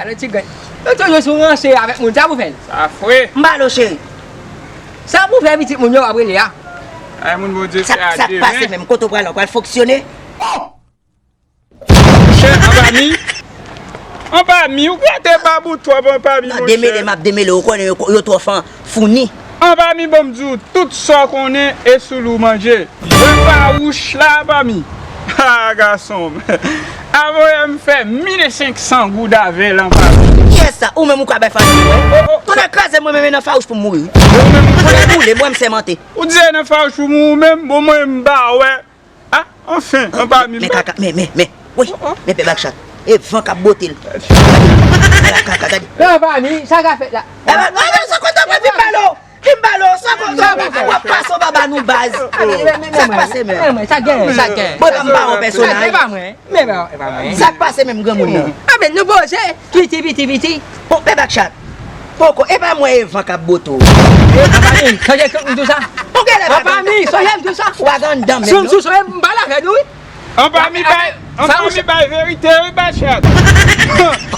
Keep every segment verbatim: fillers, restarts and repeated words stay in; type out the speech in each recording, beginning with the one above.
Alò, ti grann. Yo toujou sou ranse avèk moun, sa pou fè l? Sa fre. M ba l, cheri. Sa pou fè pitit moun yo ap rele a? Ay, moun Bondye fè a demen. Sa k pase menm? Kote w pral la? W pral fonksyone? Monchè, anba mi. Anba mi, ou gate babou twòp anba mi, monchè. Demele, m ap demele, ou konnen yo, yo twò fan, founi. Anba mi, ban m di w, tout sa w konnen e sou li w manje. Bwè fawouch la, anba mi. Ha, gason m. Avoye m fè mil senk san goud avè l anba mi. Kiyès sa? Ou menm ou ka bay fawouch pou mwen? Tonnè kraze mwen menm nan fawouch pou m mouri. Ou menm ou konnen boule, mwen m sèmante. Ou di nan fawouch pou m mouri menm? Bon, mwen m ba wè. Ah, anfen, anba mi. Men kaka, men, men, men. Wi, men pè Bakchat. E van k ap bote l. Ala kaka, gade. Anba mi, sa ka fèt la? Anba mi, sa kontan mwen vin ba l. Vin ba l, sa kontan mwen. W ap pase w pa ba nou baz. Sa k pase menm? Sa gen, sa gen. Bon, m pa wè pèsonaj. E pa mwen. Men e pa mwen. Sa k pase menm granmoun nan? Anben, nou poze. Piti, piti, piti. Bon, pè Bakchat. Poko, e pa mwen e van k ap bote w. E, anba mi, sonje ke m di w sa? Ou genlè pa anba mi, sonje m di w sa? Ou pa gen dan menm, non? Sou, sou, sonje m pale avè nou, wi. Anba mi bay, anba mi bay verite, wi, Bakchat.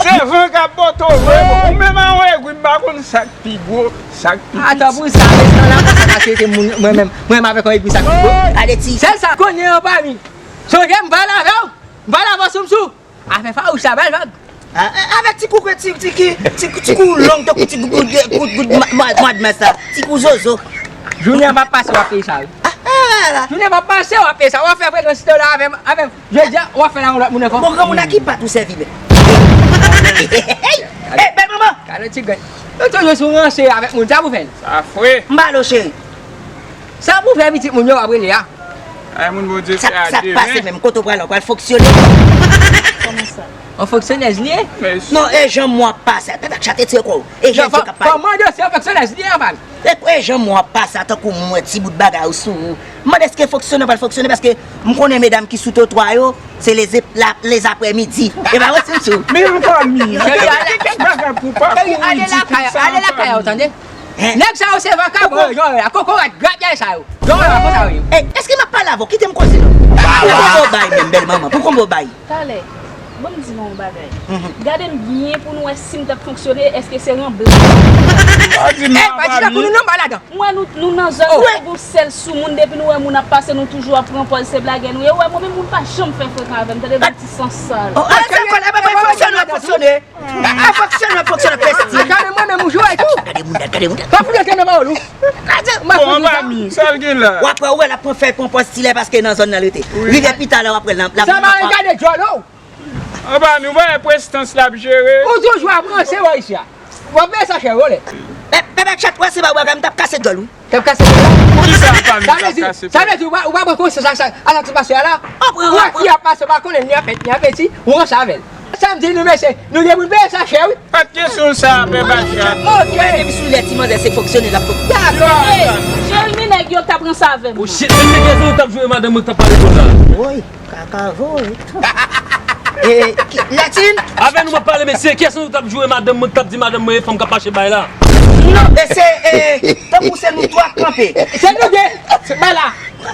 Se van k ap bote w, wi. Ou menm a yon egwi, m pa konn sa k pi gwo, sa k pi piti. Atan pou sa, men sa la, konsa ka trete moun, mwen menm, mwen menm avèk yon egwi sa k pi gwo. Gade ti. Sèl sa konnen anba mi. Sonje m pale avè w, m pale avè w sou m sou. Afè fawouch la, bèl vag. A, a, avèk ti kou kwe, ti, ti ki, ti, ti kou long, tankou ti kou, kou, kou, kou mwa, mwa, mwa d mas la. Ti kou zozo. Jounen an p ap pase, w ap peye sa, wi. A, a, a, a. Jounen an p ap pase, w ap peye sa. W ap fè frekans site w la avè m, avè m. Jodi a, w ap fè l a yon lòt moun ankò. Bon, granmoun a ki pat ou sèvi menm? Ey, bèl manman. Gade ti grann. Yo toujou sou ranse avèk moun, sa pou fè l? Sa fre. M ba l, cheri. Sa pou fè pitit moun yo ap rele a? Ay, moun Bondye fè a demen. Sa k pase menm? Kote w pral la? W pral fonksyone? Kòman sa? Yon fonksyonèz li ye? Non, e jan mwen ap pase a. Pè Bakchat, retire kò w. E jan mwen ap pase. Kòman yo se yon fonksyonèz li ye, anba mi? E, e jan mwen ap pase a, tankou mwen, ti bout bagay ou sou ou. M mande èske fonksyone pral fonksyone, paske m konnen medam ki sou twotwa yo, se lè zèp, la, lèzaprèmidi. E pa wè si m sou. Men anba mi, gen kèk bagay pou pa kouri di konsa, anba mi. Ale lakay, ale lakay ou, tande? Nèg sa yo se vakabon, yo, yo, kokorat, grapyay sa yo. Yo, yo, konsa yo ye. Ey, èske m ap pale avè w? Kite m koze non. Pou konbo bay menm, bèl manman, pou konbo bay. Talè, ban m di nou yon bagay. Gade m byen pou nou wè si m t ap fonksyone, èske se ranbla. Pa di m anba mi. Mwen, nou, nou nan zòn, nou gon sèl sou moun, depi nou wè moun ap pase, nou toujou ap pran pòz se blagè nou ye. Ou wè, mwen menm, moun pa janm fè frekan avè m, tande, bann ti san sal. Oh, ah, se kòlè, mwen, mwen, fonksyone, fonksyone. Ah, fonksyone, fonksyone, pesti. Gade mwen menm ou jwe tou. Gade moun nan, gade moun nan. Pa fout antre nan pawòl ou. Bon, anba mi, sa l gen la? W ap wè, ou wè l ap pran fèy, pran pòz stilè paske nan zòn nan l rete. Rive pi talè, w ap wè l nan, l ap. Sa mare gade djòl ou. Anba mi, w pa wè prestans l ap jere. Ou toujou ap ranse, wè, isi a. W ap peye sa chè, vòlè. Pè, pè Bakchat, wè se pa bagay, m t ap kase djòl, wi. T ap kase djòl la? Poukisa anba mi, m t ap kase djòl? Sa vle di, sa vle di, ou pa, ou pa pran konsyans ak sa, ak sa k pase a la? Ou wè fi ap pase, ou pa konnen ni an pèt, ni an peti, ou ranse avè l. Sa m di nou, mesye, nou gen pou n peye sa chè, wi. Pa t kesyon sa, pè Bakchat. Ok. Depi sou lè ti manzè se fonksyone l ap fonksyone. Dakò. Ey, Jeremi, nèg yo t ap ranse avè m. Oh shit, mesye, kiyès nan nou t ap joure madanm mwen k t ap pale konsa? Woy. Kaka voye. E, ki, Lètine? Avè nou m ap pale, mesye. Kiyès nan nou t ap joure madanm mwen, k t ap di madanm mwen e fanm k ap mache bay la? Non, e se, e, tankou se nou twa k kanpe. Se nou de, se bay la. Ou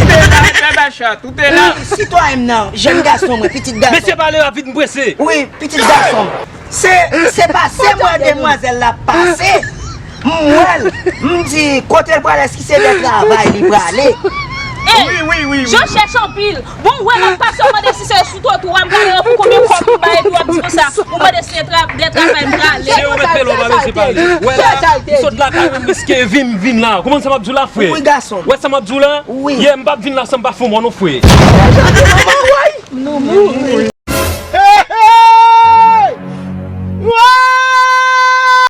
te la, pè Bakchat, ou te la. Wi, sitwayen m nan, jèn gason mwen, pitit gason. Mesye, pale rapid, m prese. Wi, pitit gason m. Se, se pase mwen demwazèl la pase. M wè l. M di, kote l prale, èske se dè travay li prale? Ey, wi, wi, wi, wi. Jan chèche anpil. Bon, w wè m ap pase, w mande si se sou twotwa m prale, pou konbyen kòb m bay, epi w ap di konsa, ou mande si se tra-, dè travay m prale. Se ou mèt pale, w pa bezwen pale. Wè la, m sot lakay mwen, m riske vi m vin la. Kouman sa m ap di w la, frè? Wi, gason. Wè sa m ap di w la? Wi. Yè, m p ap vin la san m pa fè yon mò non, frè. Nou mouri.